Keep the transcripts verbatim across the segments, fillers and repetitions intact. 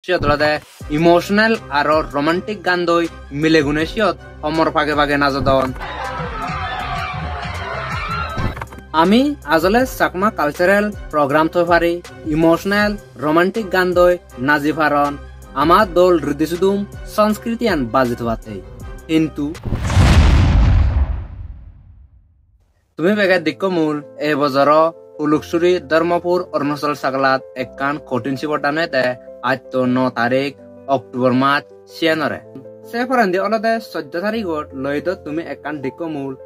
Siyot olode emotional aro romantic gandoi milegune siyot homor page page najodon. Ami ajole Chakma cultural program toi pari, emotional romantic gandoi naji paron, ama dol ridi sudum sanskritiyan baji tobatte. Hintu tumi bege dikko mul, ei bojoro Huluksuri, Dharmapur, Arunachal Saglat ekkan kotin sibor dan oyede, atto no tarik October mas siyanore. Se porendi olode soddo tarigot loido tumi ekkan dikko mul.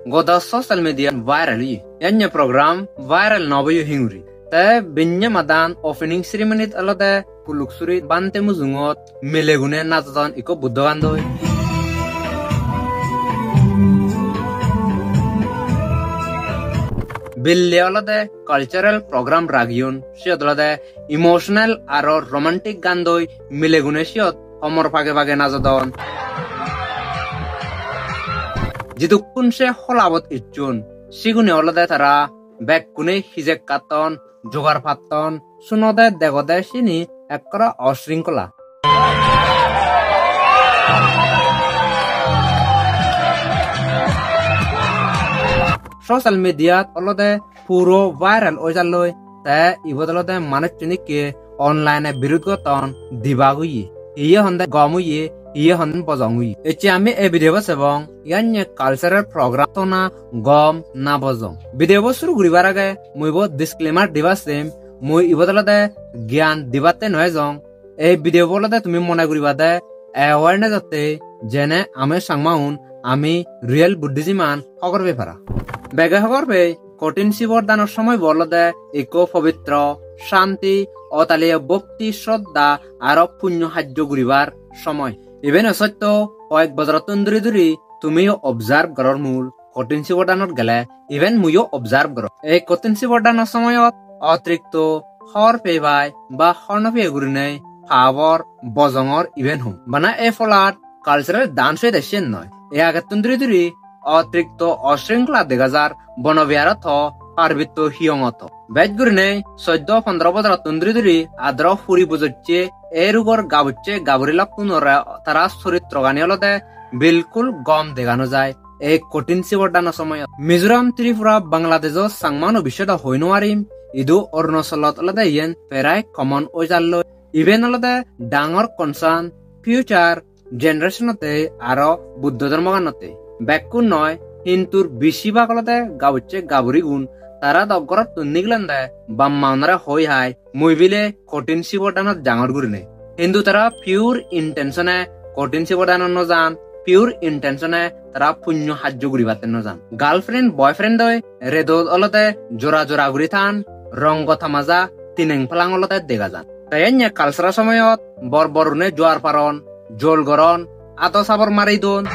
Goda social media viral oye. Yanye program viral no oboyo hinguri. Te binne madan opening ceremony-t olode Huluksuri bhante mujungot milegune najodon ikko Buddho gandoi. Bille olode cultural program ragiyon, siyot olode emotional aro romantic gandoi milegune siyot homor page page najodon. Jidukkun se holabot icchon, sigune olode tara bekkune hijek katton, jogar patton, sunode degode sini ekkore osringkola. Social media-t olode puro viral oi jalloi, te ibot olode manuchchun ikke online-e birod gotton, dibak oye. Hiye honde gom oye, hiye honde bojong oye. Ecche ami ei video bo sebong, yanye cultural program to na gom na bojong. Video bo suru guribar age mui bo disclaimer dibar sem, mui ibot olode gyan dibatte no ejong. Ei video bo olode tumi mone guribade awareness otte, jene ami Changmaun ami real Buddhism an hogor pei para. Bege hogor pei, kotin sibor danor somoy bo olode ikko pobitro, shanti, otaliyo bhokti, shraddha aro punyo hajjo guribar somoy. Iben o sotto, hoyek bojorottun duri duri tumiyo observe goror mul, kotin sibor danot gele, iben muiyo observe gorong. Ei kotin sibor danor somoyot otirikto hor pei pai ba hor no pei gurinei pabor, bojongor iben hom. Bana ei pholat cultural dance oyede siyen noi. Ei agettun duri duri otirikto osringkhola dega jar Bono Biharot ho, Parbitto hiyongot ho. Bej gurinei soddo pondro bojorottun duri duri adoro puri bujocche ei rugor gabucche gaburi lokkunore tara soritrogani olode bilkul gom dega no jai ei kotin sibor dano somoyot. Mizoram, Tripura, Bangladesh-o Changmano bishede hoi no parim, idu Arunachalot olode iyen perai common oi jalloi. Iben olode dangor concern future generation-otte aro Buddho dhormoganotte. Bekkun noi, hintu besibak olode gabucche gaburigun, tara do gorottun nigilonde bap ma-unore hoi hai, mui bile kotin sibor danot jangor gurinei. Hintu tara pure intention-e kotin sibor danot no jan, pure intention-e tara punyo hajjo guribatte no jan. Girlfriend, boyfriend-oi redot olode jora jora guri than, rongo tamaja, tineng palang olode dega jan. Te enne culture-o somoyot bor borune juar paron, jol goron, ado sabor mari don.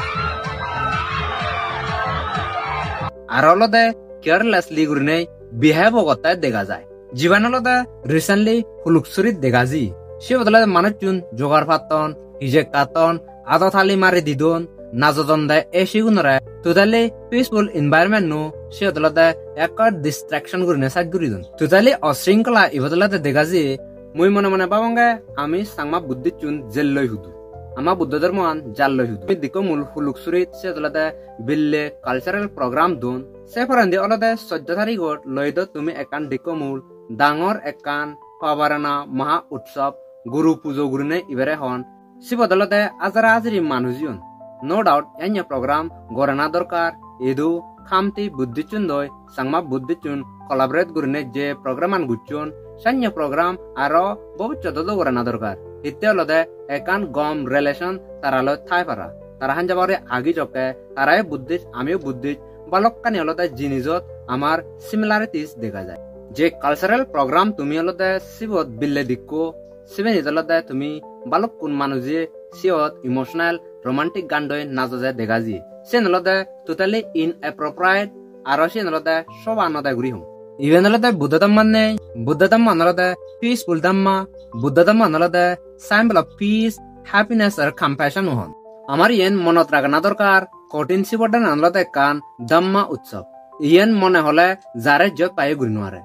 Aro olode carelessly gurinei behave-o gotte dega jai. Jiban olode recently Huluksurit dega ji. Siyot olode manuchun jogar patton, hijek katton, ado tali mari didon, najodonde ei sigunore. Totally peaceful environment-o siyot olode ekko distraction gurinei saj guri don. Totally osringkhola ibot olode dega ji. Mui mone mone babonge ami Changma Buddhistun jelloi hudu. Ama Buddho dhormoan jalloi hudu. Ami dikko mul Huluksurit siyot olode bille cultural program don. Se porendi olode soddo tarigot loido tumi ekkan dikko mul dangor ekkan Pavarana Maha Utsav, Guru Pujo gurinei ibere hon. Sibot olode ajara ajiri manuj iyon. No doubt, enne program gorana dorkar. Idu Khamti Buddhistun doi Changma Buddhistun collaborate gurinei je program-an gocchon, senne program aro bobissotodo gorana dorkar. Hitte olode ekkan gom relation tara loi thai para. Tara hanjabare agi jokke, tarayo Buddhist, amiyo Buddhist, balokkani olode jinijot amar similarities dega jai. Je cultural program tumi olode sibot bille dikko, sibenit olode tumi balukkun manuje siyot emotional, romantic gandoi najode dega jiye. Siyen olode totally inappropriate, aro siyen olode soba node guri hom. Iben olode Buddho dhorman nei, Buddho dhorman olode peaceful dhamma, Buddho dhorman olode symbol of peace, happiness ar compassion hon. Amar iyen monot ragana dorkar, Kothin Sibor Danan olode ekkan Dhamma utsob. Iyen mone hole jare jot paye guri no pare.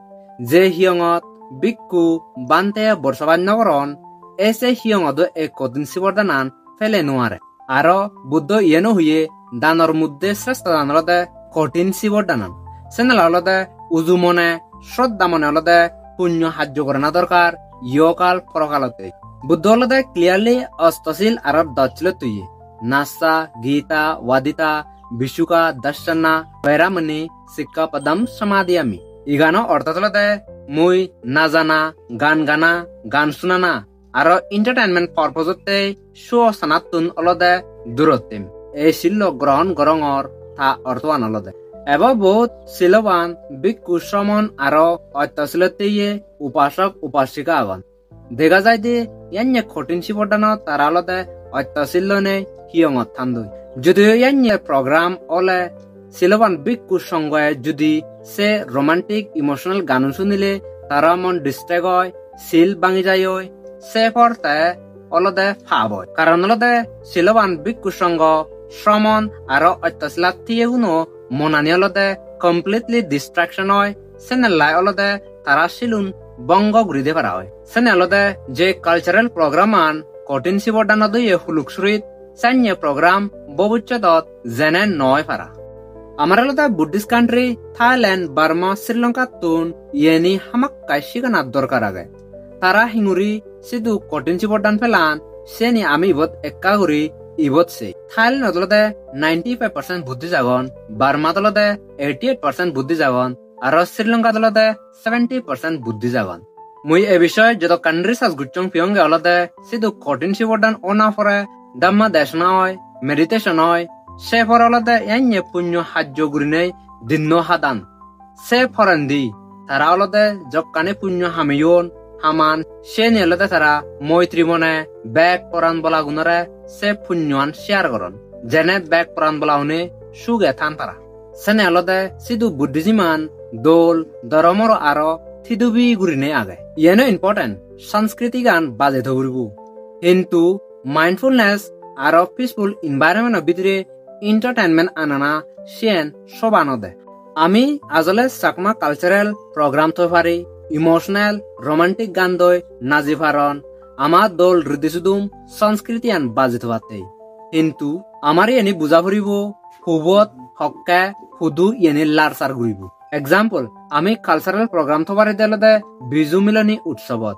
Je hiyongot bhikkhu bhante borsabas no goron, e se hiyongodo ei Kothin Sibor Danan pele no pare. Aro Buddho iyeno hoye, danor moddhe srestho dan olode Kothin Sibor Danan. Senela olode uju mone, sroddha mone olode punyo hajjo gorana dorkar, ihokal porokalotte. Buddho olode clearly osto sil aro dosh silot hoye. Nassa, gita, vadita, visuka, dassana, veramani, sikkhapadam samadiyami. Igano ortho olode mui najana, gan gana, gan sunana, aro entertainment purpose otte show sanattun olode durot them. Ei sillo grohon gorongor ta orthoan olode. Ebo bohut siloban bhikkhu sramon aro otto silotte ye upasok upasika agon. Dega jai de yanye Kothin Sibor Danot tara olode otto sil lonei hiyongot thandoi. Judiyo yanye program ole siloban bhikkhu songhoe judi se romantic emotional ganun sunile tara mon distract oi, sil bangi jai oi, se por te olode pap oi. Karon olode siloban bhikkhu songho sramon aro otto silat thiyeguno monani olode completely distraction oi, senellai olode tara silun bongo guri de para oi. Sene olode je cultural program an Kothin Sibor Danot oye huluk surit, sanye program bobissodot jene noi para. Amar olode Buddhist country Thailand, Burma, Sri Lanka tun iyeni hamakkai sigana dorkar age. Tara hinguri sidu Kothin Sibor Dan pelan, seni ami ibot ekka guri ibot sei. Thailand olode ninety-five percent Buddhist agon, Burma olode eighty-eight percent Buddhist agon, aro Sri Lanka olode seventy percent Buddhist agon. Mui e bishoye jodokkan research guchchong piyonge olode sidu Kothin Sibor Dan ona pore Dhamma desona oi, meditation oi, se pore olode yanye punyo hajjo gurinei dinno hadan. Se porendi tara olode jokkani punyo hameyon, haman, seni olode tara moitri mone bek poran bolagunore se punyoan share goron. Jene bek poran bolagune suge than tara. Sene olode sidu Buddhism an dol, doromoro aro thidubi gurine age. Iyeno important, Sanskriti gan baje thoguribo. Hintu mindfulness aro peaceful environment o bidire entertainment anana siyen soba no de. Ami ajole Chakma cultural program thoi pari, emotional, romantic gan doi naji paron, ama dol ridi sudum Sanskriti an baji thobatte. Hintu amar iyeni buja puribo, hubot, hokke, hudu iyeni larsar guribo. Example, ami cultural program thobaride olode Biju Miloni utsobot.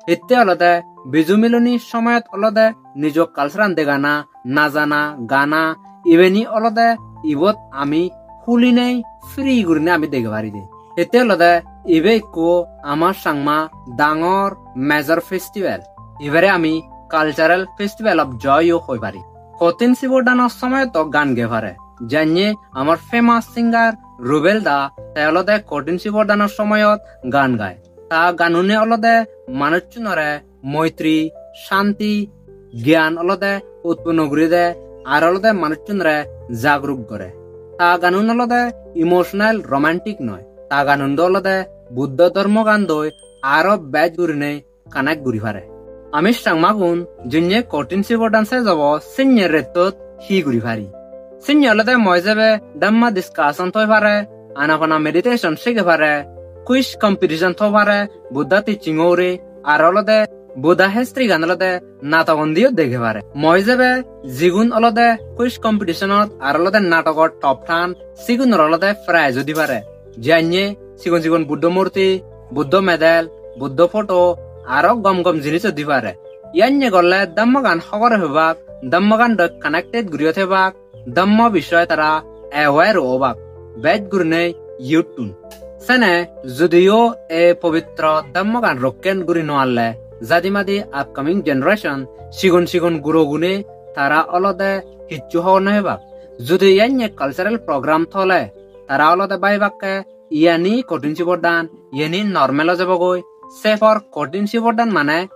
Hitte olode Biju Miloni somoyot olode nijo culture an degana, najana, gana, ibeni olode ibot ami hulinei free gurinei ami dege paride. Hitte olode ibe ikko ama Changma dangor major festival. Ibere ami cultural festival of joy o hoi pari. Kothin Sibor Dano somoyot o gan ge pare. Janye amar famous singer Rubel Da, te olode Kothin Sibor Dano somoyot gan gai. Ta ganune olode manuchunore moitri, shanti, gyan olode utponno guri de, ar olode manuchunore jagruk gore. Ta ganun olode emotional, romantic noi. Ta ganun do olode Buddho dhormo gan doi aro bej gurinei connect guri pare. Ami Changmagun jinye Kothin Sibor Dan sej obo, sinye rettot hi guri pari? Sinye olode moi jebe Dhamma discussion thoi pare, Anapana meditation sige pare, quiz competition thoi pare, Buddha teaching ore, ar olode Buddha history gan olode natogon diyo dege pare. Moi jebe jigun olode quiz competition ot ar olode natogor top tan, sigunor olode prize o di pare. Janye sigon sigon Buddho murti, Buddho medal, Buddho photo, aro gom gom jinis o di pare. Yanye golle Dhamma gan hogore pebak, Dhamma gan doi connected guriyo thebak, Dhamma bishoye tara aware obak, bej gurinei youth tun. Sene judiyo e pobitro Dhamma gan rokken guri no alle, jadi madi upcoming generation, sigon sigon gurogune tara olode hissu hobor no pebak. Judi yanye cultural program thole, tara olode baibakke iyani Kothin Sibor Dan, iyani normal o jebogoi. Se por Kothin Sibor Dan mane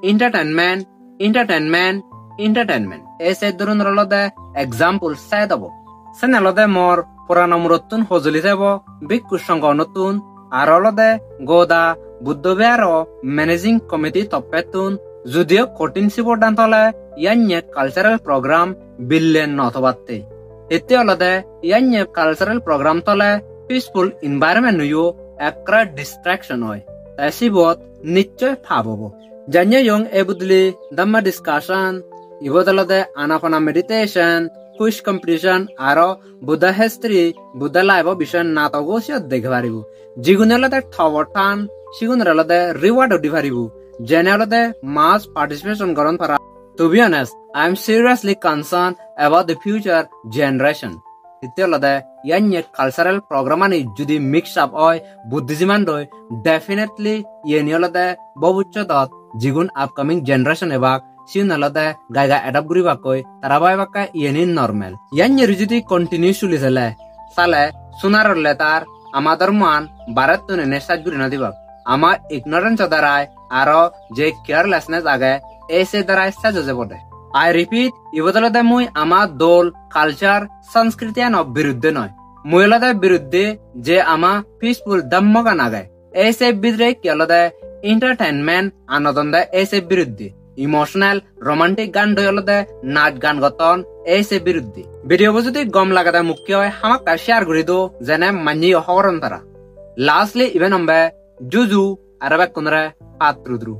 entertainment, entertainment, entertainment. E se dhorunor olode example set obo. Sen olode mor purano murottun hojoli thebo, bhikkhu songhogunottun, ar olode goda Buddho Viharo managing committee toppettun, Judiyo kotin sibodan tole yanye cultural program bille no tobatte. Hitte olode yanye cultural program tole peaceful environment uyo ekkere distraction oi. Te sibot nichchoi pap obo. Janye yong e budli Dhamma discussion, ibot olode Anapana meditation, quiz competition, aro Buddha history, Buddha life o bishoye natogo siyot dege paribo. Jigune olode tobor tan, sigunore olode reward o di paribo. Jene olode mass participation goron para. To be honest, I am seriously concerned about the future generation. Hitte olode yanye cultural program ani judi mix up oi Buddhism andoi, definitely yeni olode bobissotot jigun upcoming generation ebak, sigun olode gai gai adopt guribakkoi, tara baibakke yeni normal. Yanye judi continue suli sele, sale sunar letter ama dhormoan barettun ene saj guri no dibak. Ama ignorance o darai aro je carelessness age, ei se darai saj oi jebode. I repeat, ibot olode mui ama dol culture, sanskriti ano biruddhe noi. Mui olode biruddhe je ama peaceful Dhammagan age. Ei se bidire ki olode entertainment anodonde ei se biruddhe. Emotional, romantic gandoi olode nach gan gotton ei se biruddhe. Video bo judi gom lagede mukke oi hamakkai share guri do, jene manye yo hogoron tara. Lastly, iben ombe juju aro bekkunore patturu turu.